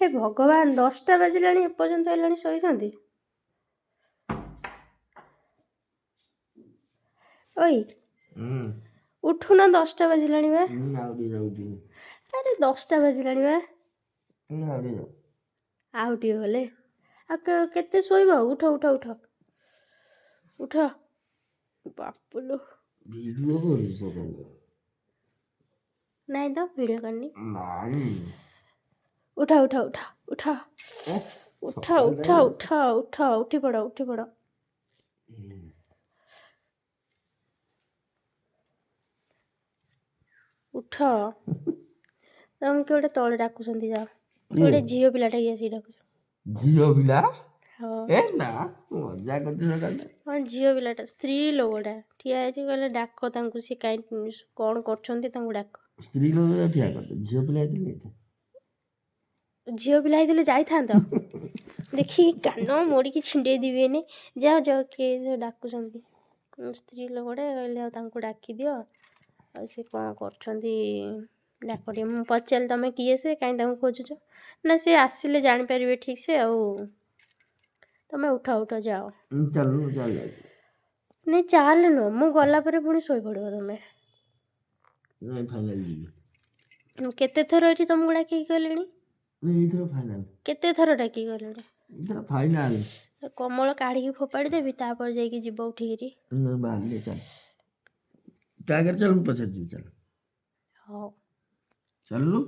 ହେ ଭଗବାନ, 10ଟା ବାଜିଲାଣି, ଏପର୍ଯ୍ୟନ୍ତ ହେଲାଣି ଶୋଇଛନ୍ତି। ଓଇ, ଉଠୁନ, 10ଟା ବାଜିଲାଣି ବା। ଆଉ ଟିକେ ଯାଉଛି। ଆରେ, 10ଟା ବାଜିଲାଣି ବା। ଆଉ ଟିକେ ଯାଉ। ଆଉ ଟିକେ ଗଲେ ଆଉ କେତେ ଶୋଇବ? ଉଠ ଉଠ ଉଠ ଉଠ, ବାପୁଲୋ। ଭିଡ଼ିଓ କରୁଛୁ ସକାଳୁ? ନାଇଁ ତ, ଭିଡ଼ିଓ କରିନି। ନାଇଁ। ଉଠ ଉଠ ଉଠ ଉଠ ଉଠ। ସକାଳୁ। ଉଠ ଉଠ ଉଠ, ଉଠି ପଡ଼, ଉଠି ପଡ଼। ଉଠ। ତମକୁ କିଏ ଗୋଟେ ତଳେ ଡାକୁଛନ୍ତି, ଯାଅ। ଗୋଟେ ଝିଅ ପିଲାଟା କିଏ ଆସିକି ଡାକୁଛ। ଝିଅ ପିଲା? ହଁ। ଏ ନା, ମଜା କରୁଛୁ ସକାଳେ। ହଁ, ଝିଅ ପିଲାଟା, ସ୍ତ୍ରୀ ଲୋକଟା ଠିଆ ହେଇଛି। କହିଲେ ଡାକ ତାଙ୍କୁ, ସେ କାହିଁ କ'ଣ କରୁଛନ୍ତି, ତାଙ୍କୁ ଡାକ। ସ୍ତ୍ରୀ ଲୋକ ଠିଆ କରିଦେ, ଝିଅ ପିଲା ହେଇଥିଲେ ଯାଇଥାନ୍ତେ। ଝିଅ ପିଲା ହେଇଥିଲେ ଯାଇଥାନ୍ତ? ଦେଖିକି କାନ ମୋଡ଼ିକି ଛିଣ୍ଡେଇ ଦେବି ଏଇନେ। ଯାଅ ଯାଅ, କିଏ ସେ ଡାକୁଛନ୍ତି। ସ୍ତ୍ରୀ ଲୋକଟେ କହିଲେ ଆଉ ତାଙ୍କୁ ଡାକିଦିଅ, ଆଉ ସେ କ'ଣ କରୁଛନ୍ତି ଡାକ ଟିକେ। ମୁଁ ପଚାରିଲି, ତମେ କିଏ ସେ, କାହିଁ ତାଙ୍କୁ ଖୋଜୁଛ? ନା, ସେ ଆସିଲେ ଜାଣିପାରିବେ ଠିକ୍ ସେ, ଆଉ ତମେ ଉଠ ଉଠ, ଯାଅ। ଚାଲୁନୁ, ଚାଲ ଯାଉଛି। ନାଇଁ, ଚାଲେ ନୁହଁ, ମୁଁ ଗଲା ପରେ ପୁଣି ଶୋଇପଡ଼ିବ ତମେ। ନାଇଁ, ଫାଇନାଲ ଯିବି। ମୁଁ କେତେ ଥର ଏଠି ତମକୁ ଡାକିକି ଗଲିଣି। ଏଇଥର ଫାଇନାଲ। କେତେ ଥର ଡାକିକି ଗଲିଣି। ଏଇଥର ଫାଇନାଲ। କମଳ କାଢ଼ିକି ଫୋପାଡ଼ି ଦେବି, ତାପରେ ଯାଇକି ଯିବ ଉଠିକିରି। ବାହାରିଲେ ଚାଲ, ତୁ ଆଗରେ ଚାଲ, ମୁଁ ପଛରେ ଯିବି, ଚାଲ। ହଉ। ଚାଲୁନୁ।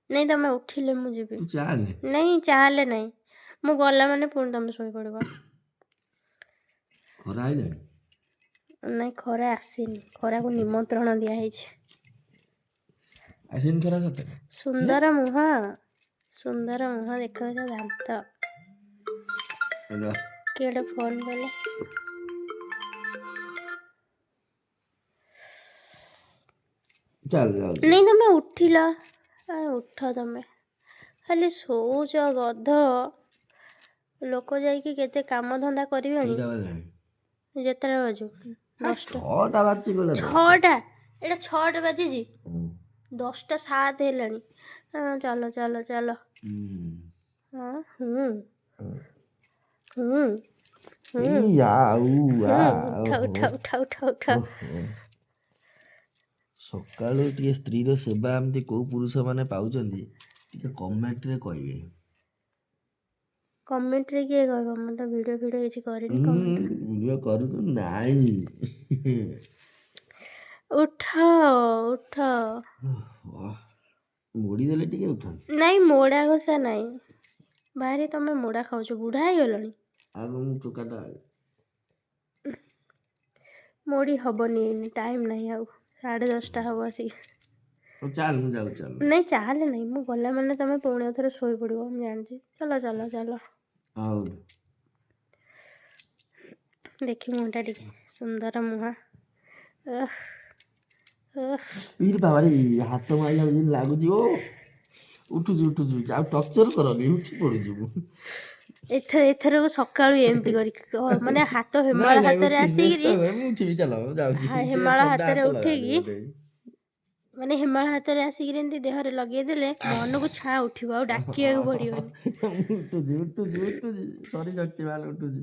ନାଇଁ, ତମେ ଉଠିଲେ ମୁଁ ଯିବି। ତୁ ଚାଲେ। ନାଇଁ, ଚାଲେ ନାଇଁ, ମୁଁ ଗଲା ମାନେ ପୁଣି ତମେ ଶୋଇପଡ଼ିବ। ଖରା ଆଇଲାଣି। ନାଇଁ, ଖରା ଆସିନି, ଖରାକୁ ନିମନ୍ତ୍ରଣ ଦିଆହେଇଛି। ଆସିନି ଖରା ସତରେ? ସୁନ୍ଦର ମୁହଁ, ସୁନ୍ଦର ମୁହଁ ଦେଖାଉଛି, ଦାନ୍ତ। ରହ। କିଏ ଗୋଟେ ଫୋନ୍ କଲେ। ଚାଲ, ଯାଉଛି। ନାଇଁ, ତମେ ଉଠିଲ। ଉଠ, ତମେ ଖାଲି ଶୋଉଛ ଗଧ ଲୋକ, ଯାଇକି କେତେ କାମ ଧନ୍ଦା କରିବେଣି। କେଇଟା ବାଜିଲାଣି? ଯେତେବେଳେ ବାଜୁ, 10ଟା। 6ଟା ବାଜି ଗଲା। 6ଟା? ଏଇଟା 6ଟା ବାଜିଛି? 10ଟା 7 ହେଲାଣି। ହଁ, ଚାଲ ଚାଲ ଚାଲ। ହଁ, ହୁଁ ହୁଁ ହୁଁ। ଆଉ ହୁଁ, ଉଠ ଉଠ ଉଠ ଉଠ ଉଠ। ସକାଳୁ ଟିକେ ସ୍ତ୍ରୀର ସେବା ଏମିତି କୋଉ ପୁରୁଷ ମାନେ ପାଉଛନ୍ତି, ଟିକେ କମେଣ୍ଟରେ କହିବେ। କମେଣ୍ଟରେ କିଏ କହିବ? ମୁଁ ତ ଭିଡ଼ିଓ ଫିଡ଼ିଓ କିଛି କରିନି କମେଣ୍ଟ। ଭିଡ଼ିଓ କରୁଛୁ ନାଇଁ? ଉଠ ଉଠ। ମୋଡ଼ି ଦେଲେ ଟିକେ ଉଠନ୍ତି। ନାଇଁ, ମୋଡ଼ା ଘଷା ନାଇଁ। ଭାରି ତମେ ମୋଡ଼ା ଖାଉଛ, ବୁଢ଼ା ହେଇଗଲଣି। ଆଉ ମୁଁ ଟୋକାଟା। ମୋଡ଼ି ହବନି ଏଇନେ, ଟାଇମ୍ ନାହିଁ ଆଉ, 10:30 ହବ ଆସିକି। ହଉ ଚାଲ, ମୁଁ ଯାଉଛି, ଚାଲ। ନାଇଁ, ଚାଲେ ନାହିଁ, ମୁଁ ଗଲା ମାନେ ତମେ ପୁଣି ଆଉ ଥରେ ଶୋଇପଡ଼ିବ, ମୁଁ ଜାଣିଛି। ଚାଲ ଚାଲ ଚାଲ। ହଉ। ଦେଖି ମୁହଁଟା ଟିକେ, ସୁନ୍ଦର ମୁହଁ। ଓଃ ଓଃ। ଇରେ ବାବାରେ, ହାତ ମାରିଲା ଯେମିତି ଲାଗୁଛି। ଓ, ଉଠୁଛି ଉଠୁଛି ଉଠୁଛି, ଆଉ ଟର୍ଚର କରନି, ଉଠି ପଡୁଛି ମୁଁ। ଏଥର ସକାଳୁ ଏମିତି କରିକି ମାନେ ହାତ ହେମାଳ ନାଇଁ ନାଇଁ, ହାତରେ ଉଠିବି। ଆସିକିରି ବ୍ୟସ୍ତ ହୁଏ, ମୁଁ ଉଠିବି, ଚାଲ, ମୁଁ ଯାଉଛି। ସେ ହେମାଳ ଥଣ୍ଡା ହାତରେ ହାତ ଲଗାନି ଉଠେଇକି ମତେ। ମାନେ ହେମାଳ ହାତରେ ଆସିକିରି ଏମିତି ଦେହରେ ଲଗେଇଦେଲେ ମନକୁ ଛାଁ ଉଠିବ, ଆଉ ଡାକିବାକୁ ପଡ଼ିବନି। ମୁଁ ଉଠୁଛି ଉଠୁଛି ଉଠୁଛି, ସରି ଶକ୍ତିମାନ, ଉଠୁଛି।